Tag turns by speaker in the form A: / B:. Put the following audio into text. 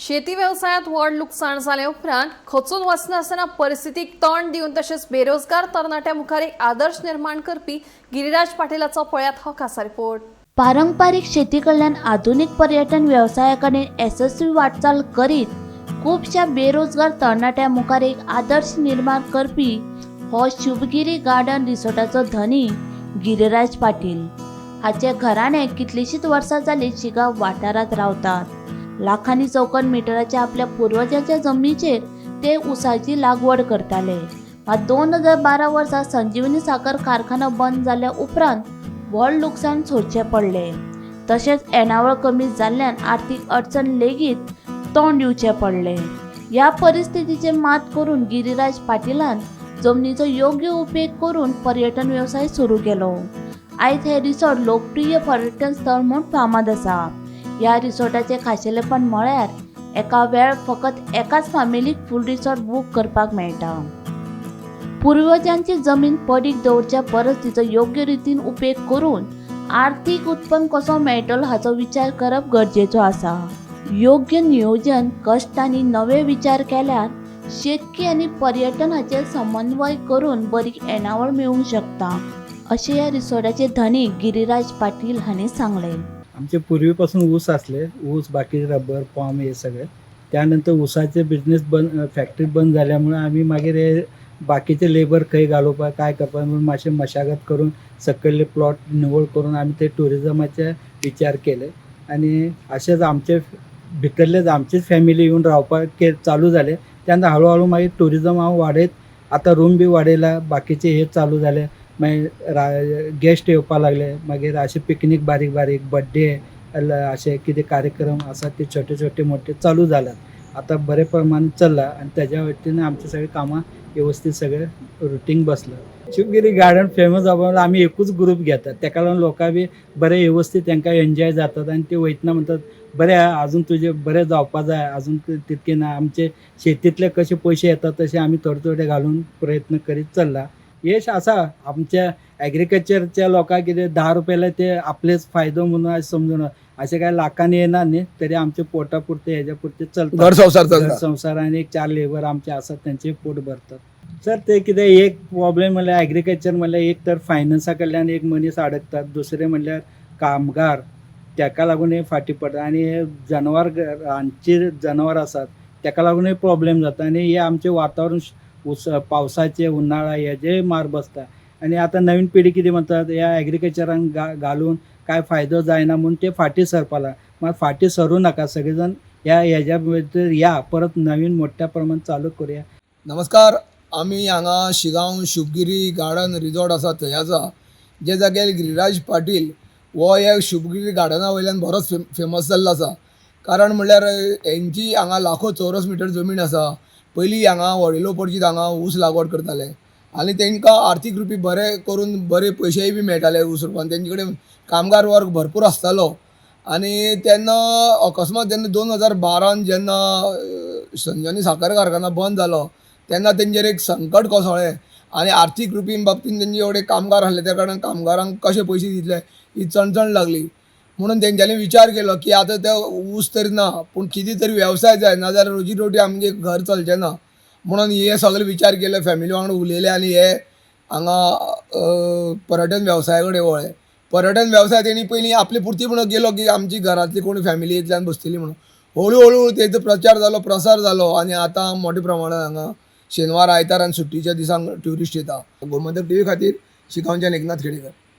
A: शेती वेवसायांत व्हड लुकसाण जाले उपरांत खचून वचनासतना परिस्थितीक तोंड दिवन तशेंच बेरोजगार तरणाट्या मुखार एक आदर्श निर्माण करपी गिरिराज पाटीलाचो पळयात हो खासा रिपोर्ट.
B: पारंपारीक शेती कडल्यान आधुनीक पर्यटन वेवसाया कडेन येसस्वी वाटचाल करीत खुबश्या बेरोजगार तरणाट्यां मुखार एक आदर्श निर्माण करपी हो शुभगिरी गार्डन रिसॉर्टाचो धनी गिरिराज पाटील. हाचे घराणें कितलींशींच वर्सां जालीं शिगांव वाठारांत रावतात. लाखांनी चौखण मिटराच्या आपल्या पुर्वजांच्या जमनीचेर ते ऊसाची लागवड करताले. मात 2012 वर्सा संजीवनी साखर कारखानो बंद जाल्या उपरांत व्हड लुकसाण सोंसचें पडलें. तशेंच येणावळ कमी जाल्ल्यान आर्थीक अडचण लेगीत तोंड दिवचें पडलें. ह्या परिस्थितीचेर मात करून गिरिराज पाटीलान जमनीचो योग्य उपेग करून पर्यटन वेवसाय सुरू केलो. आयज हें रिसॉर्ट लोकप्रिय पर्यटन स्थळ म्हूण फामाद आसा. ह्या रिसॉर्टाचें खाशेलेपण म्हळ्यार एका वेळ फकत एकाच फामिलीक फूल रिसॉर्ट बूक करपाक मेळटा. पुर्वजांची जमीन पडीक दवरच्या परस तिचो योग्य रितीन उपेग करून आर्थीक उत्पन्न कसो मेळटलो हाचो विचार करप गरजेचो आसा. योग्य नियोजन, कश्ट आनी नवे विचार केल्यार शेतकी आनी पर्यटन हाचेर समन्वय करून बरी येणावळ मेळूंक शकता, अशें ह्या रिसॉर्टाचे धनी गिरिराज पाटील हांणी सांगलें.
C: आमचे पूर्वीपासून ऊस असले, ऊस, बाकी रबर, पाम हे सगळे. त्यानंतर ऊसाचे बिझनेस बंद, फॅक्टरी बंद जाल्यामुळे आमी मागीर हे बाकीचे लेबर खंय घालोवपाक, काय करपाक म्हणून मातशें मशागत करून सकयल्ले प्लॉट निवळ करून आमी ते ट्युरिजमाचे विचार केले. आनी अशेंच आमचे भितरलेच आमचीच फॅमिली येवन रावपाक चालू जाले. तेन्ना हळू हळू मागीर ट्युरिजम हांव वाडयत आतां रूम बी वाडयला, बाकीचे हे चालू जाले. मागीर गेस्ट येवपाक लागले. मागीर अशे पिकनीक, बारीक बारीक बड्डे, अशे कितें कार्यक्रम आसा ते छोटे छोटे मोठे चालू जाल्यात. आतां बरे प्रमाणे चल्ला आनी तेज्या वतीन आमची सगळीं कामां वेवस्थीत सगळें रुटीन बसलां. शिवगिरी गार्डन फेमस जावपा आमी एकूच ग्रूप घेतात. तेका लागून लोकां बी बरे वेवस्थीत तांकां एन्जॉय जातात आनी ते वयतना म्हणटात, बरें आहा, अजून तुजें बरें जावपा जाय, अजून तितकें ना. आमचे शेतींतले कशे पयशे येतात तशे आमी थोडे थोडे घालून प्रयत्न करीत चल्ला. यश आसा आमच्या एग्रीकल्चरच्या लोकांक. कितें 10 रुपयाला ते आपलेच फायदो म्हणून अशें समजून अशें काय लाखांनी येना न्ही, तरी आमचे पोटा पुरते, हेज्या पुरते चलता.
D: घर संवसार
C: घर
D: चलता.
C: संवसार आनी एक चार लेबर आमचे आसात, तेंचे पोट भरतात सर. ते कितें एक प्रॉब्लेम म्हणल्यार एग्रीकल्चर म्हणल्यार एक तर फायनान्सा कडल्यान एक मनीस अडकतात, दुसरें म्हणल्यार कामगार, तेका लागून हे फाटीं पडटा. आनी हे जनावर, रानची जनावर आसात, तेका लागूनय प्रॉब्लेम जाता. आनी हे आमचें वातावरण उस पावसाचे, उन्हाळा हेजेय मार बसता. आनी आतां नवीन पिढी कितें म्हणतात, ह्या एग्रीकल्चरान घालून काय फायदो जायना म्हूण ते फाटीं सरपा लागला. मात फाटीं सरूं नाका, सगळे जाण ह्या हेज्या भितर या, परत नवीन मोठ्या प्रमाणात चालू करूया.
D: नमस्कार. आमी हांगा शिगांव शुभगिरी गार्डन रिजॉर्ट आसा थंय आसा, जे जाग्यार गिरिराज पाटील हो ह्या शुभगिरी गार्डना वयल्यान बरोच फेमस जाल्लो आसा. कारण म्हणल्यार हेंची हांगा लाखो चौरस मिटर जमीन आसा. पयलीं हांगा वडिलोपर्जीत हांगा ऊस लागवड करताले आनी तांकां आर्थीक रुपी बरे करून बरे पयशेय बी मेळटाले ऊस रुपान. तेंचे कडेन कामगार वर्ग भरपूर आसतालो. आनी तेन्ना अकस्मात जेन्ना 2012न जेन्ना संजीवनी साखर कारखाना बंद जालो, तेन्ना तेंचेर एक संकट कोसळ्ळें आनी आर्थीक रुपीन बाबतीन तेंचे एवढे कामगार आसले, त्या कारणान कामगारांक कशे पयशे दितले ही चणचण लागली. म्हणून तेंच्यांनी विचार केलो की आतां ते ऊस तरी ना, पूण कितें तरी वेवसाय जाय, नाजाल्यार रोजी रोटी आमगे घर चलचें ना. म्हणून हे सगळे विचार केले, फॅमिली वांगडा उलयले आनी हे हांगा पर्यटन वेवसाया कडेन वळ्ळे. पर्यटन वेवसाय तेणी पयलीं आपले पुरती म्हणून गेलो की आमची घरांतली कोण फॅमिलींतल्यान बसतली म्हणून. हळू हळू तेजो प्रचार जालो, प्रसार जालो आनी आतां मोठ्या प्रमाणात हांगा शेनवार, आयतार आनी सुट्टीच्या दिसांक ट्युरिस्ट येता. गोमंतक टीव्ही खातीर शिगांवच्यान एकनाथ खेडेकर.